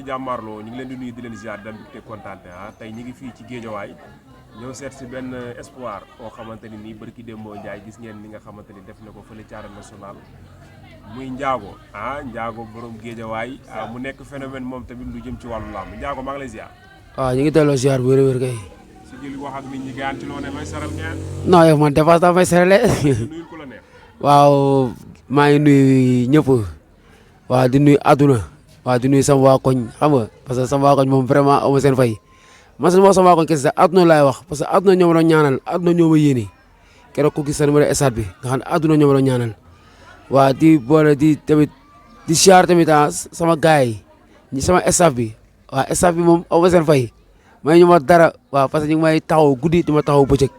mbokki jàmmaarloo ñu ngi leen di nuyu di leen ziar dal te kontaan tey ñu ngi fii ci Géejawaay ñëw seet si benn espoir koo xamante ni nii barki Dembo Ndiaye gis ngeen li nga xamante ni def na ko fële ci Arène Nationale muy Ndiago Ndiago borom Géejawaay mu nekk phénomène moom tamit lu jëm ci wàllu làmb Ndiago maa ngi lay ziar. waaw ñu ngi delloo ziar bu wér-wér kay. si jëli wax ak nit ñi gaan ci loo ne may saral ngeen. non yow man dépasse daa may sarale. nuyul ku la neex. waaw maa ngi nuyu ñëpp. waaw di nuyu àdduna. waaw di nuyu sama waa koñ xam nga parce que sama waa koñ moom vraiment amu seen fay. man sama waa koñ kese sax àdduna laay wax parce que àdduna ñoo ma doon ñaanal àdduna ñoo ma yéene keroog ku gis sa numéro stade bi nga xam ne àdduna ñoo ma doon ñaanal. waaw di boole di tamit di siyaar tamit sama gars yi ñi sama staff bi waaw staff bi moom amu seen fay. may ñu ma dara waaw parce que ñu ngi may taxaw guddi di ma taxaw bëccëg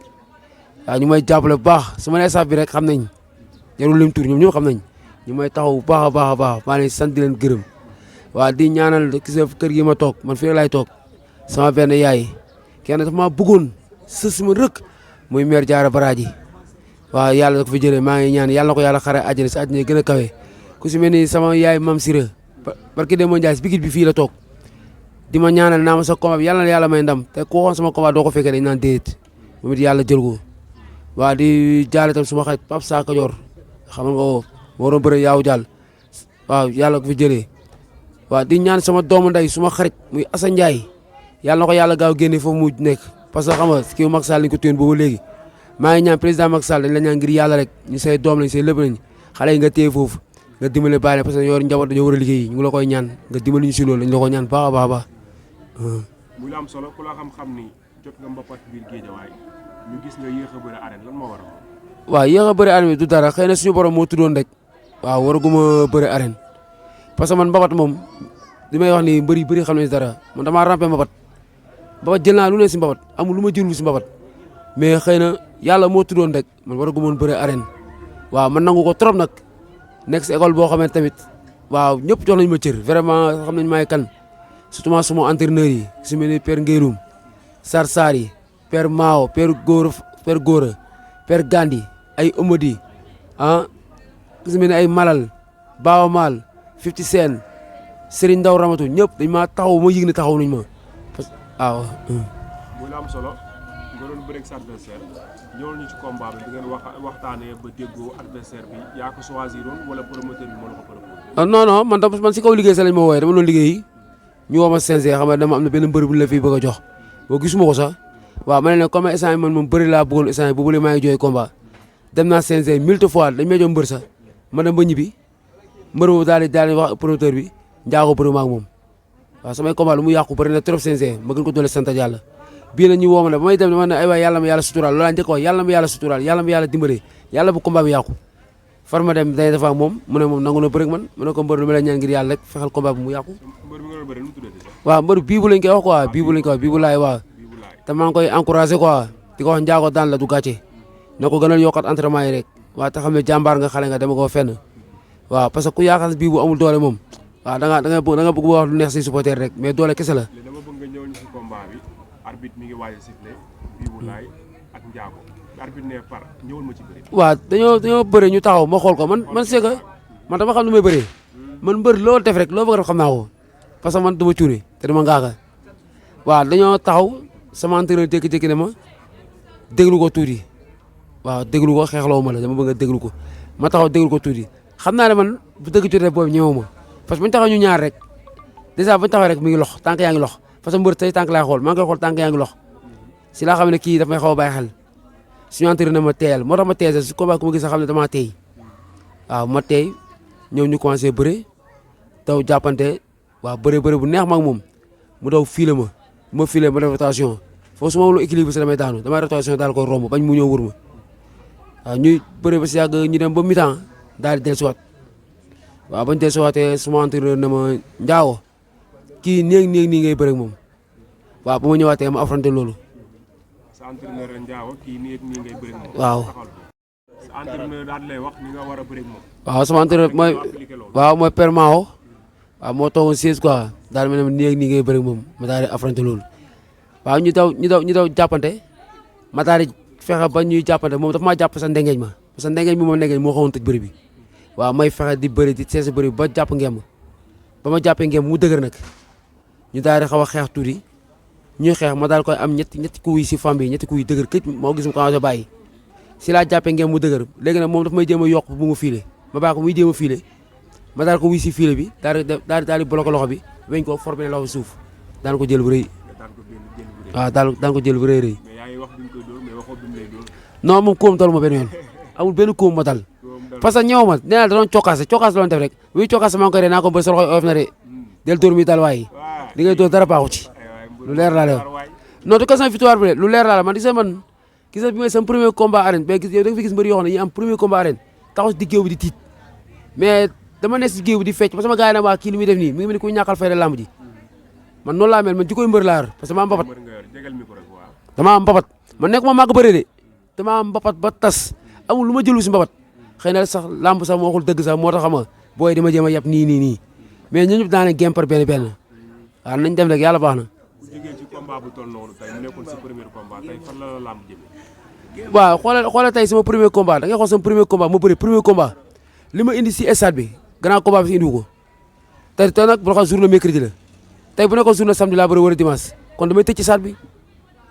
waaw ñu may jàppale bu baax su ma nee staff bi rek xam nañ jarul lim tur ñoom ñëpp xam nañ ñu may taxaw bu baax a baax a baax maa ngi sant di leen gërëm waaw di ñaanal gis nga kër gi ma toog man fii laay toog sama benn yaay kenn dafa maa bëggoon sës ma rëkk muy mère Diarra Baraji waaw yàlla da ko fi jëlee maa ngi ñaan yàlla na ko yàlla xare àjjana si àjjana gën a kawe ku si mel ni sama yaay Mam Sira barki Demba Ndiaye si bigit bi fii la toog di ma ñaanal naa ma sa combat bi yàlla na yàlla may ndam te ku waxoon sama combat doo ko fekkee dañ naan déedéet moom it yàlla jël ko waaw di jaale tam suma xarit Pape Saka Dior xam nga ko waroon bëre yaaw jàll waaw yàlla ko fi jëlee waaw di ñaan sama doomu nday suma xarit muy Assane Ndiaye yàlla na ko yàlla gaaw génne foofu mu nekk parce que xam nga kii Macky Sall lañ ko téyen boobu léegi maa ngi ñaan président Macky Sall dañ la ñaan ngir yàlla rek ñu say doom lañ say lépp lañ xale yi nga téye foofu nga dimbale bàyyi parce que yor njaboot dañoo war a liggéey ñu ngi la koy ñaan nga dimbali ñu si loolu dañ la ko ñaan baax a baax a baax muy la am solo ku la xam-xam ni jot nga mbapat biir Géejawaay ñu gis nga yéex a bëri arène lan moo waral. waaw yéex a bëri arène bi du dara xëy na suñu borom moo tuddoon rek waaw waraguma bëri arène parce que man mbapat moom li may wax ni mbër yu bëri xam ne dara man damaa rampé mbapat jël naa lu ne si mbapat amul lu ma jëlul si mbapat mais xëy na yàlla moo tuddoon rek man waraguma woon bëri arène waaw man nangu ko trop nag nekk si école boo xamante tamit waaw ñëpp jox nañu ma cër vraiment xam nañ maay kan surtout suma entraîneur yi su mel ni père Ngérum Sar Sar yi père Mao père Góora père Gandi ay Omodi su mel ni ay Malal Bawa Mal 50 Cent Serigne Ndaw Ramatu ñëpp dañ maa taxaw ma yëg ne taxaw nañ ma parce que waaw. muy la am solo nga doon bëreeg sa adversaire ñëwal ñu ci combat bi di ngeen waxtaanee ba déggoo adversaire bi yaa ko choisiroon wala promoteur bi moo la ko proposé. non man si kaw liggéey sa lañ ma wooyee dama doon liggéey ñu woo ma CNG xam nga dama am na benn mbër bu la fii bëgg a jox boo gisuma ko sax waaw ma ne comme instant man moom bëri laa bëggoon instant boobu maa ngi jooy combat dem naa CNG mille fois dañ may jox mbër sax ma dem ba ñibbi mbër boobu daal di wax promoteur bi Ndiago bëri ma ak moom waaw samay combat lu mu yàqu bëri na trop CNG ma gën ko doole sant yàlla bii nag ñu woo ma ne ba may dem dama ne ay waay yàlla ma yàlla suturaal loolaa njëkk wax yàlla ma yàlla suturaal yàlla ma yàlla dimbale yàlla bu combat bi yàqu far ma dem day defa ak moom mu ne moom nangu na bëri man mu ne ko mbër lu ma la ñaan ngir yàlla rek fexeel combat bi mu yàqu waaw mbër biibu lañ koy wax quoi biibu laay waaw te maa ngi koy encouragé quoi di ko wax Ndiago daan la du gàcce na ko gënal yokkat entraînement yi rek waaw te xam ne jàmbaar nga xale nga dama ko fenn waaw parce que ku yaakaar biibu amul doole moom waaw da nga bëgg wax lu neex si supporter rek mais doole kese la. dama bëgg nga ñëw ñu si combat bi arbitre mi ngi waaj a sifflé biibu laay ak Ndiago arbitre ne par ñëwal ma ci bëri. waaw dañoo bëre ñu taxaw ma xool ko man c'est que man dama xam lu may bëree man mbër loo def rek loo bëgg def xam naa ko parce que man dama cuune te dama ngaaka waaw dañoo taxaw sama entraîneur jékki-jékki ne ma déglu ko tuuti waaw déglu ko xeexloo ma la dama bëgg a déglu ko ma taxaw déglu ko tuuti xam naa ne man bu dëgg jotee boobu ñëwoo ma parce que bu ñu taxaw ñu ñaar rek dèjà bu ñu taxaw rek mi ngi lox tànk yaa ngi lox parce que mbër tey tànk laay xool maa ngi koy xool tànk yaa ngi lox si laa xam ne kii daf may xaw a bàyyi xel suñu entraîneur ma teeyal moo tax ma teey si combat ku ma gis xam ne damaa teey waaw ma teey ñëw ñu commencé bëre daw jàppante waaw bëre bu neex ma ak moom mu daw fiile ma fiile ma def rotation foofu su ma wul équilibre si damay daanu damay rotation daal koy romb bañ mu ñëw wër ma waaw ñuy bëre ba si yàgg ñu dem ba mi-temps daal di dellusiwaat waaw bañ dellusiwaatee suma entraîneur ne ma Ndiago kii nii ngay bëre ak moom waaw ba ma ñëwaatee ma affronté loolu. sa entraîneur Ndiago kii nii ngay bëre ak moom. waaw. sa entraîneur daal lay wax ni nga war a bëre ak moom. waaw sama entraîneur mooy Père Mao waaw moo toogoon 16 quoi daal ma ne nii ngay bëre ak moom ma daal di affronté loolu waaw ñu daw jàppante ma daal di fexe ba ñuy jàppante moom dafa maa jàpp sa ndengeñ ma parce que ndengeñ bi moom ndengeñ moo xawoon tëj bëri bi waaw may fexe di bëri di seesi bëri ba jàpp ngemb ba ma jàppee ngemb mu dëgër nag ñu daal di xaw a xeex tuuti ñuy xeex ma daal koy am ñetti coups yi si fam bi ñetti coups yi dëgër këj moo gis mu commencé bàyyi si laa jàppee ngeen mu dëgër léegi nag moom daf may jéem a yokk bu mu fiile ma bàyyi ko muy jéem a fiile ma daal ko wuy si fiile bi daal di bloqué loxo bi weñ ko formé loxo suuf daan ko jël bu rëy waaw daan ko jël bu rëy non moom kóom talu ma benn yoon amul benn kóom ma dal parce que ñëw ma nee naa da doon cokkaase la doon def rek buy cokkaase maa ngi koy dee naa ko ba sa loxo oyof na de del dóor mi dal waaye li ngay dóor dara baaxu ci lu leer laa la non du question victoire bi de lu leer laa la man gis nga bi may sama premier combat arène mais yow da nga fi gis mbëri yoo xam ne ñi am premier combat arène taxaw si di géew bi di tiit mais dama nekk si géew bi di fecc parce que ma gars yi nag waa kii li muy def nii mi ngi mel ni ku ñàkkal fayda lamb ji man noonu laa mel man jikkoy mbër laa yor parce que maa mbapat damaa am mbapat man nekk ma màgg bëre de damaa am mbapat ba tas amul lu ma jëlu si mbapat xëy na sax lamb sax moo waxul dëgg sax moo tax xam nga booy dama jéem a yab nii mais ñun ñëpp daanaka gem par benn waaw nañ dem rek yàlla baax na. bu jógee ci combat bu toll noonu tey mu nekkoon sa premier combat tey fan la lamb jëmee. waaw xoolal tey sama premier combat da ngay xool sama premier combat ma bëri premier combat li ma indi si stade bi grand combat bi si indi wu ko tey nag bu xam journée mercredi la tey bu nekkoon journée samedi laa bëri wala dimanche kon damay tëj ci stade bi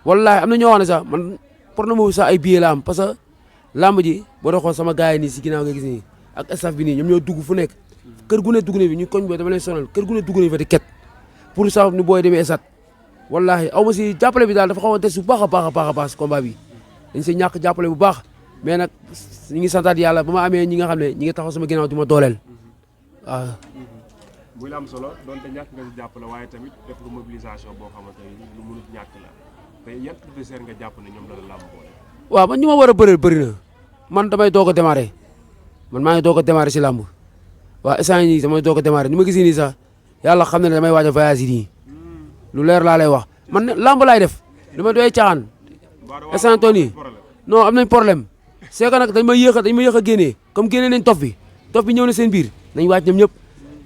wallaahi am na ñoo xam ne sax man pour na mu sax ay billets la am parce que lamb ji boo doon xool sama gars yi nii si ginnaaw nga gis nii ak staff bi nii ñoom ñoo dugg fu nekk kër gu ne dugg na bi ñu koñ booy dama leen sonal kër gu ne dugg na fa di ket pour sax ni booy demee stade wallaahi aw ma si jàppale bi daal dafa xaw a des bu baax a baax si combat bi dañ si ñàkk jàppale bu baax mais nag ñi ngi santaat yàlla ba ma amee ñi nga xam ne ñi ngi taxaw sama ginnaaw di ma dooleel waaw. muy la am solo donte ñàkk nga si jàppale waaye tamit def nga mobilisation boo xamante ni lu mënut ñàkk la te yan adversaire nga jàpp ne ñoom la làmb boole. waaw man ñu ma war a bëreel bëri na man damay doog a démarrer man maa ngi doog a démarrer si làmb waaw instant yii damay doog a démarrer ni ma gis nii sax yàlla xam na ne damay waaj a voyage yi nii lu leer laa lay wax man ne làmb laay def dama doy caaxaan instant toon yi non am nañ problème c'est que nag dañ ma yéex a génnee comme génnee nañ tof bi ñëw na seen biir nañ waaj ñoom ñëpp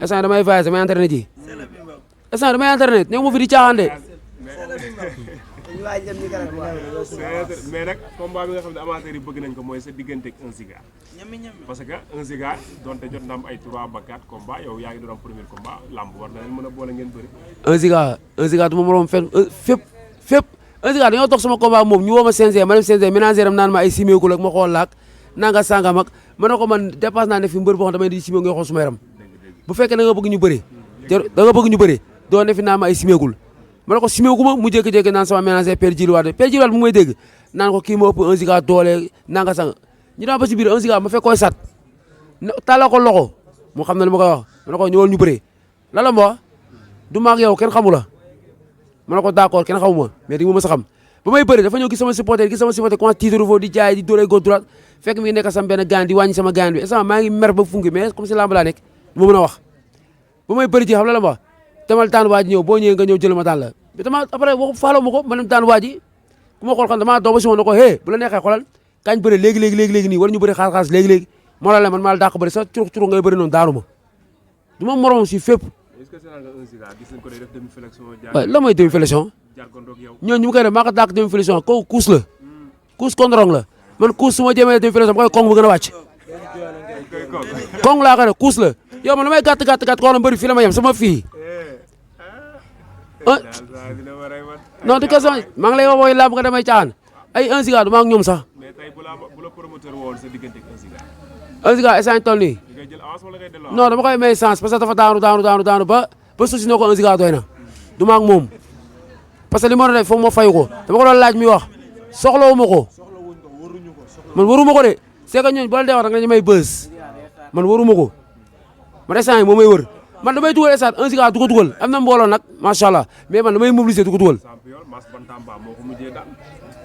instant damay voyage damay entraîné ji instant damay entraîné ne ma fi di caaxaan de mais nag combat bi nga xam ne amateur yi bëgg nañ ko mooy sa diggante ak 1 Giga parce que 1 Giga donte jot na am ay 3 ba 4 combat yow yaa ngi doon am premier combat lamb war na leen mën a boole ngeen bëri 1 Giga du ma moroom fenn fépp 1 Giga dañoo toog sama combat moom ñu woo ma CNG ma dem CNG ménagère am naan ma ay simeeku ak ma xool laak nanga sangam ak ma ne ko man dépasse naa ne fi mbër boo xam damay di simee ngay xool suma yaram bu fekkee da nga bëgg ñu bëri doo ne fi naa ma ay simeekul ma ne ko simeeku ma mu jékki-jékki naan sama ménager Père Djili Wade bu may dégg naan ko kii ma ëpp 1 Giga doole nanga sang ñu daan ba si biir 1 Giga ma fekk koy sat tàllal ko loxo mu xam ne li ma koy wax ma ne ko ñëwal ñu bëree la la ma wax du maag yow kenn xamu la ma ne ko d'accord kenn xamu ma mais di nga ma mës a xam ba may bëri dafa ñëw gis sama supporter commencé titre foofu di jaay di dóoree gauche droite fekk mi ngi nekk sama benn gaan di wàññi sama gaan bi instant maa ngi mer ba funki mais comme si lamb laa nekk du ma mën a wax ba may bëri ji xam la ma wax demal daan waa ji ñëw boo ñëwee nga ñëw jël ma daan la mais dama après waxu faaloo ma ko ma dem daan waa ji ku ma xool xam damaa doog ba si woon ne ko hé bu la neexee xoolal kañ bëri léegi nii war ñu bëri xaas léegi moo la man maa la dàq bëri sa curux ngay bëri noonu daanu ma du ma morom si fépp waaye la mooy demi flexion ñooñu ñu ma koy def maa ko dàq demi flexion kooku kuus la kuus kondrong la man kuus su ma jëmee demi flexion ma koy kong bu gën a wàcc kong laa ko def kuus la yow man damay gàtt koo xam bëri fii la ma yem sama fii non du question maa ngi lay wax booy làmb nga damay caaxaan ay 1 Giga du ma ak ñoom sax 1 Giga instant toll nii non dama koy may chance parce que dafa daanu ba suusi ne ko 1 Giga doy na du ma ak moom parce que li ma doon def foog ma fayu ko dama ko doon laaj mi wax soxlawu ma ko man waruma ko de c'est que ñooñu boo leen dee wax rek nañu may bës man waruma ko man instant yi moo may wër man damay dugal instant 1 Giga du ko dugal am na mbooloo nag macha allah mais man damay mobiliser du ko dugal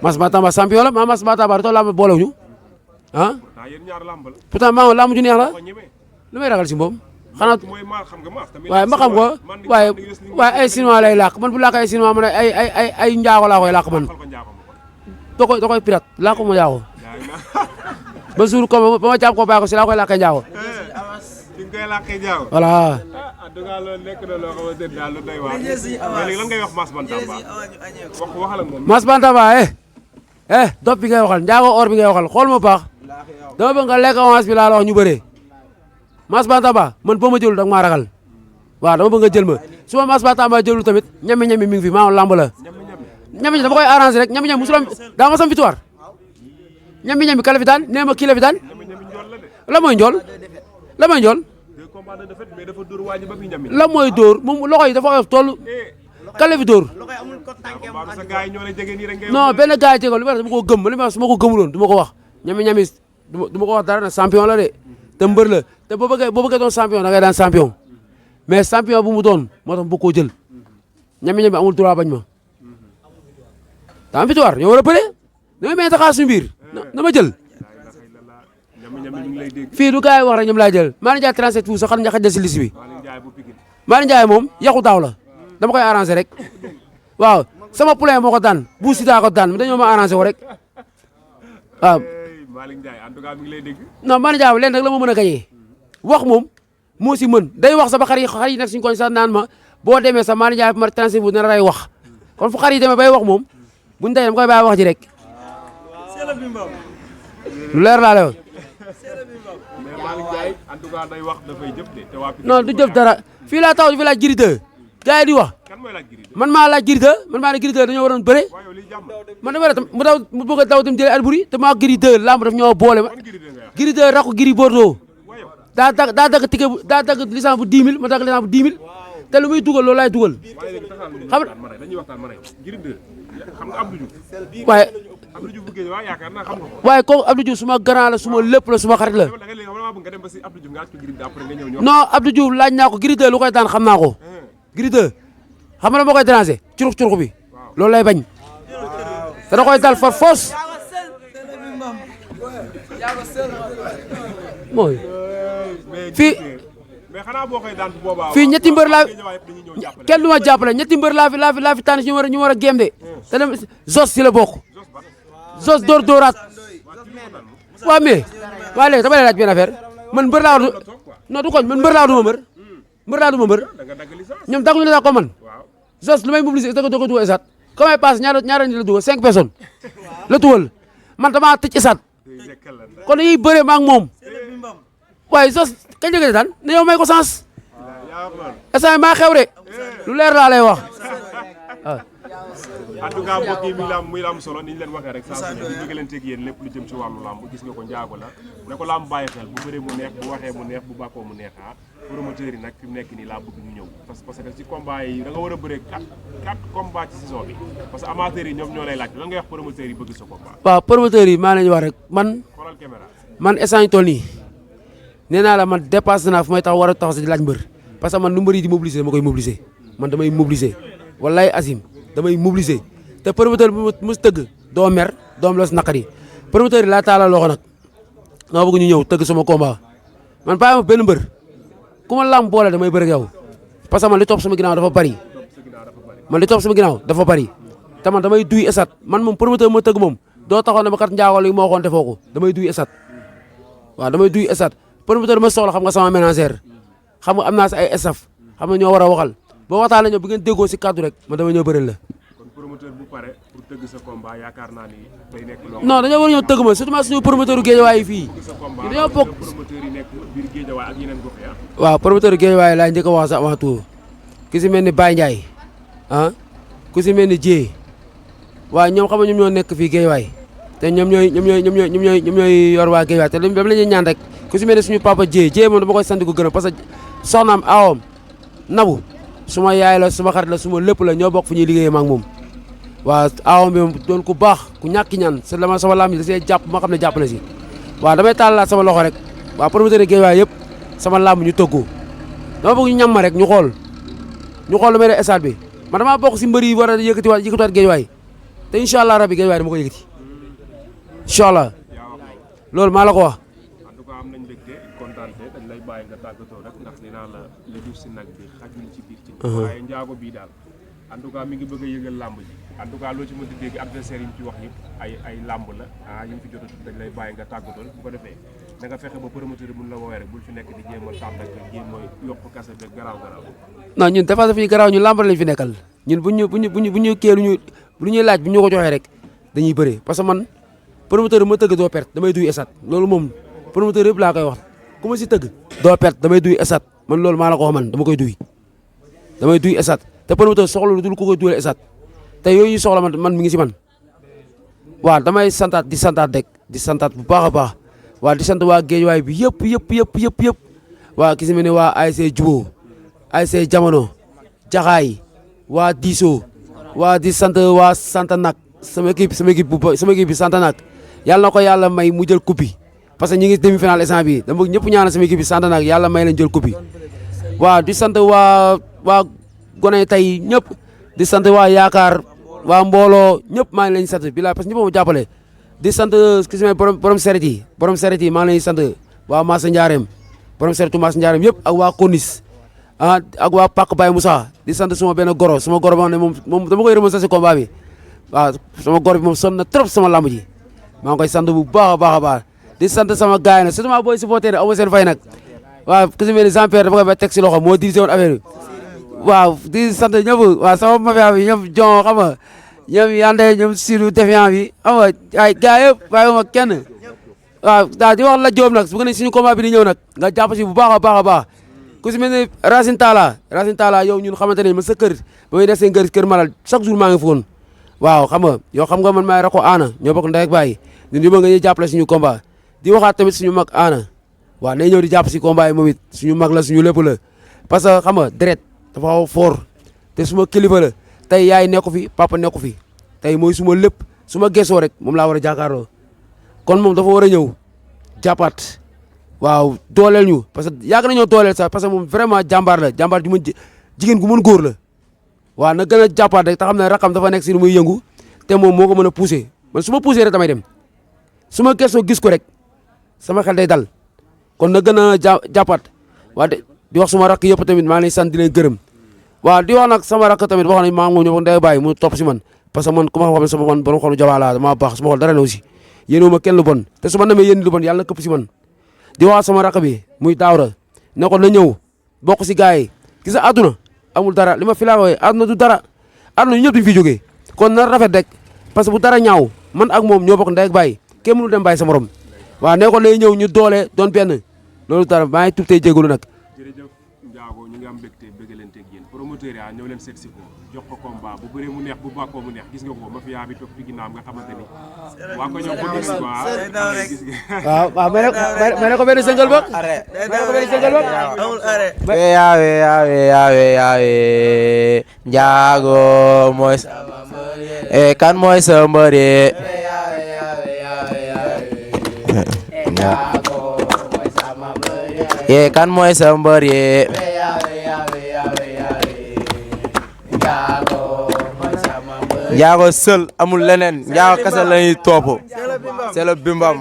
Mass Bantamba champion la Mass Bantamba da toog làmb booloo ñu ah pourtant maa làmb ju neex la lu may ragal si moom xanaa waaye ma xam ko waaye ay chinois lay làkk man bu làkk ay chinois man ay njaago laa koy làkk man da koy pirate làkk ma njaago ba jour comme ba ma jàpp ko bàyyi ko si laa koy làkkee njaago voilà Mass Bantamba dop bi ngay waxal njaago or bi ngay waxal xool ma baax dama bëgg nga lekk avance bi laa la wax ñu bëree Mass Bantamba man boo ma jëlul da nga maa ragal waaw dama bëgg nga jël ma su ma Mass Batamba jëlul tamit ñami-ñami mi ngi fi maa lamb la ñami-ñami dama koy arrangé rek ñami-ñami musulam daa ma sam victoire ñami-ñami kala fi daan nee ma kii la fi daan la mooy njool la mooy njool la mooy dóor moom loxo yi dafa oyof toll kala fi dóor non benn gars yi jéego li ma dama ko gëm li ma su ma ko gëmuloon du ma ko wax ñami-ñami du ma ko wax dara na champion la de te mbër la te boo bëggee doon champion da ngay daan champion mais champion bu mu doon moo tax bëgg koo jël ñami-ñami amul droit bañ ma daa am victoire ñoo war a bëre damay may taxaar suñu biir na ma jël fii du gars yi wax rek ñoom laa jël Malick Ndiaye 37 fu sax xam nga xaj na si liste bi Malick Ndiaye moom yàqu daaw la dama koy arrangé rek waaw sama poulain moo ko daan bu sita ko daan dañoo ma arrangé ko rek waaw Malick Ndiaye en tout cas mi ngi lay dégg non Malick Ndiaye leen rek la ma mën a gañee wax moom moo si mën day wax sama xar yi nag suñu koñ sax naan ma boo demee sa Malick Ndiaye ma 37 fu dina ray wax kon fu xar yi demee bay wax moom buñu dee dama koy bàyyi wax ji rek lu leer laa lay wax mais Malick Ndiaye en tout cas day wax dafay jëf de te waa non du jëf dara fii laa taxaw fi laa Gris 2 gars yi di wax kan mooy laaj Gris man maa laaj Gris 2 man maa ne Gris 2 dañoo waroon bëre waaw yow liy jàmm man dama ne mu daw mu bëgg a daw dem jëlee Alboury te maa Gris 2 lamb daf ñoo boole ma Gris 2 rakku Gris Bordeaux daa dagg ticket bu daa dagg licence bu 10 000 ma dagg licence bu 10 000 te lu muy dugal loolu laay dugal xam dañuy waxtaan ma ne Gris 2 xam nga Abdou Diouf waaye Abdou Diouf bu géej waaye yaakaar naa xam nga ko waaye kooku Abdou Diouf suma grand la suma lépp la suma xarit la da nga léegi vraiment bëgg nga dem ba si Abdou Diouf nga aj ko Gris 2 après nga ñëw ñoo non Abdou Diouf laaj naa ko Gris 2 lu koy daan xam naa ko Gris 2 xam nga moo koy déranger curux bi loolu lay bañ te da koy dal far force mooy fii mais xanaa boo koy daan boobaa fii ñetti mbër laa kenn du ma jàppale ñetti mbër laa fi tànn ñu war a géem de te dem Zos si la bokk Zos dóoraat waaw mais waa léegi dama lay laaj benn affaire man mbër laa war non du koñ man mbër laa du ma mbër ñoom dagguñu la sax ko man Zos lu may mobiliser da ko dugal esat comme ay passe ñaara nit la dugal 5 personnes la dugal man damaa tëj esat kon dañuy bëree ma ak moom waaye Zos kañ la daan ne yow may ko sens instant maa xew de lu leer laa lay wax en tout cas mbokk yi muy lamb solo ni ñu leen waxee rek saa su ne di bëgg leen teg yéen lépp lu jëm ci wàllu lamb gis nga ko njaago la ne ko lamb bàyyi xel bu bëree mu neex bu waxee mu neex bu bàkkoo mu neex promoteurs yi nag fi mu nekk nii laa bëgg ñu ñëw parce que ci combat yi da nga war a bëree 4 combat ci saison bi parce que amateurs yi ñoom ñoo lay laaj lan nga wax promoteurs yi bëgg sa combat waaw promoteurs yi maa lañu wax rek man xoolal caméra man instant toll nii nee naa la man dépassé naa fu may tax war a taxaw si di laaj mbër parce que man nu mbër yi di mobiliser dama koy mobiliser man damay mobiliser wallaay Azim damay mobiliser te promoteur bi mu tëgg doo mer doom la si naqari promoteur yi laa taalal loxo nag dama bëgg ñu ñëw tëgg sama combat man bàyyi ma benn mbër ku ma lamb boole damay bëri ak yow parce que man li topp sama ginnaaw dafa bari te man damay duy esat man moom promoteur bi ma tëgg moom doo taxaw ne ma kat njaago li moo waxoon defoo ko damay duy esat waaw damay duy esat promoteur bi ma soxla xam nga sama ménagère xam nga am naa si ay staff xam nga ñoo war a waxal boo waxtaan la ñoo bu ngeen déggoo si kaddu rek man damay ñëw bëri la promoteur bu pare pour tëgg sa combat yaakaar naa ni day nekk loo non dañoo war a ñëw tëgg ma surtout suñu promoteur u Guédiawaye yi fii dañoo bokk promoteur yi nekk biir Guédiawaye ak yeneen gox ya waaw promoteur u Guédiawaye laay njëkk a wax sax avant tout ku si mel ni Baye Ndiaye ah ku si mel ni Dieye waaw ñoom xam nga ñoom ñoo nekk fii Guédiawaye te ñoom ñooy yor waa Guédiawaye te dama la ñuy ñaan rek ku si mel ni suñu papa Dieye moom dama koy sant ko gërëm parce que soxnaam aawam Nabu suma yaay la suma xarit la suma lépp la ñoo bokk fu ñuy liggéeyee ma ak moom waaw aawam bi moom doon ku baax ku ñàkki ñaan sa dama sama lam yi da see jàpp ma xam ne jàpp na si waaw damay tàllalaat sama loxo rek waaw promoteur Guédiawaye yëpp sama lamb ñu tëggoo dama bëgg ñu ñam ma rek ñu xool lu may def stade bi man damaa bokk si mbër yi war a yëkkatiwaat Guédiawaye te incha allah rabi Guédiawaye dama ko yëkkati incha allah loolu maa la ko wax. en tout cas am nañ mbégte kontaante dañ lay bàyyi nga tàggatoo rek ndax nee naa la la duuf si nag bi xajul ci biir ci waaye njaago bii daal en tout cas mi ngi bëgg a yëgal làmb ji en tout cas loo ci mënti dégg adversaire yi ñu ci wax yëpp ay làmb la yi ñu fi jot a dañ lay bàyyi nga tàggatoo rek bu ko defee da nga fexe ba promoteur yi mun la woowee rek bul fi nekk di jéem a tàmm rek jéem a yokk kase beeg garaaw non ñun dafa fi garaaw ñu làmb lañ fi nekkal ñun buñu kee lu ñuy laaj bu ñu ko joxee rek dañuy bëree parce que man promoteur ma tëgg doo perte damay duy esat loolu moom promoteur yëpp laa koy wax ku ma si tëgg doo perte damay duy esat man loolu maa la ko wax man dama koy duy damay duy esat te promoteur soxla lu dul ko koy dugal esat te yooyu ñu soxla man mi ngi si man waaw damay santaat di santaat rek di santaat bu baax a baax waaw di sant waa Géejawaay bi yëpp waaw ki si mel ne waa ASC Jubo ASC Jamono Jaxaay waa Diso waa di sant waa Santanak sama équipe bi Santanak yàlla na ko yàlla may mu jël coupe bi parce que ñu ngi demi-finale instant bi dama bëgg ñëpp ñaanal sama équipe bi Santanak yàlla may leen jël coupe bi waaw di sant waa gone tey ñëpp di sant waa yaakaar waa mbooloo ñëpp maa ngi leen di sant bilaay parce que ñëpp ma jàppale di sant ki si mel borom seret yi maa ngi leen di sant waa Massa Ndiarème borom seretu Massa Ndiarème yëpp ak waa Konis ak waa Pàkk Baye Moussa di sant suma benn goro suma goro ba xam ne moom dama koy remercier si combat bi waaw sama goro bi moom sonn na trop sama lamb ji maa ngi koy sant bu baax a baax di sant sama gars yi nag surtout maa booy supporter aw ma seen fay nag waaw ku si mel ni Jean Pierre dafa koy ba teg si loxo moo dirigé woon affaire bi waaw di sant ñëpp waaw sama mafia bi ñoom jon xam nga ñoom yande ñoom siru défiant bi xam nga ay gars yëpp bàyyi ma kenn waaw daal di wax la Diop nag su ko ne suñu combat bi di ñëw nag nga jàpp si bu baax a baax ku si mel ni Racine Talla yow ñun xamante ne ma sa kër ba muy def seen kër Malal chaque jour maa ngi foon waaw xam nga yow xam nga man maay rako aana ñoo bokk ndey ak baay ñun yëpp nga ñuy jàppale suñu combat di waxaat tamit suñu mag aana waaw nay ñëw di jàpp si combat yi moom it suñu mag la suñu lépp la parce que xam nga deret dafa xaw a fort te suma kilifa la tey yaay nekku fi papa nekku fi tey mooy suma lépp su ma gesoo rek moom laa war a jàkkaarloo kon moom dafa war a ñëw jàppaat waaw dooleel ñu parce que yàgg nañoo dooleel sax parce que moom vraiment jàmbaar la jàmbaar ju mën jigéen gu mën góor la waaw na gën a jàppaat rek te xam ne rakam dafa nekk si lu muy yëngu te moom moo ko mën a poussé man su ma poussé rek damay dem su ma gesoo gis ko rek sama xel day dal kon na gën a jàppaat waa di wax suma rakk yëpp tamit maa ngi lay sant di leen gërëm waaw di wax nag sama rakk tamit wax nañ maa ngi moom ñoo ndey bàyyi mu topp si man parce que man ku ma xam ne sama man borom xolu jawaa laa dama baax suma xol dara ne aussi yéen ma kenn lu bon te su ma demee yéen lu bon yàlla na këpp si man di wax sama rakk bi muy Daawra ne ko na ñëw bokk si gars yi gis nga àdduna amul dara li ma fi laa waxee àdduna du dara àdduna ñu ñëpp duñ fi jógee kon na rafet rek parce que bu dara ñaaw man ak moom ñoo bokk ndey ak bàyyi kenn mënu dem bàyyi sa morom waaw ne ko lay ñëw ñu doole doon benn loolu dara maa ngi tuub tey jégalu nag. jërëjëf Ndiago ñu ngi am mbégte bëggalante ak yéen promoteur ya ñëw leen seet si ko jox ko combat bu bëree mu neex bu bàkkoo mu neex gis nga ko mafia bi topp ci ginnaaw nga xamante ni waa ko ñëw ko gis waaw may na ko benn sëngal ba may na ko benn sëngal ba yaawe Ndiago mooy kan mooy sa mbër kan mooy sa mbër Ndiago seul amul leneen Ndiago kese la ñuy topp c'est le bimbam.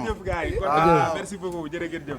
Merci beaucoup jërëjëf.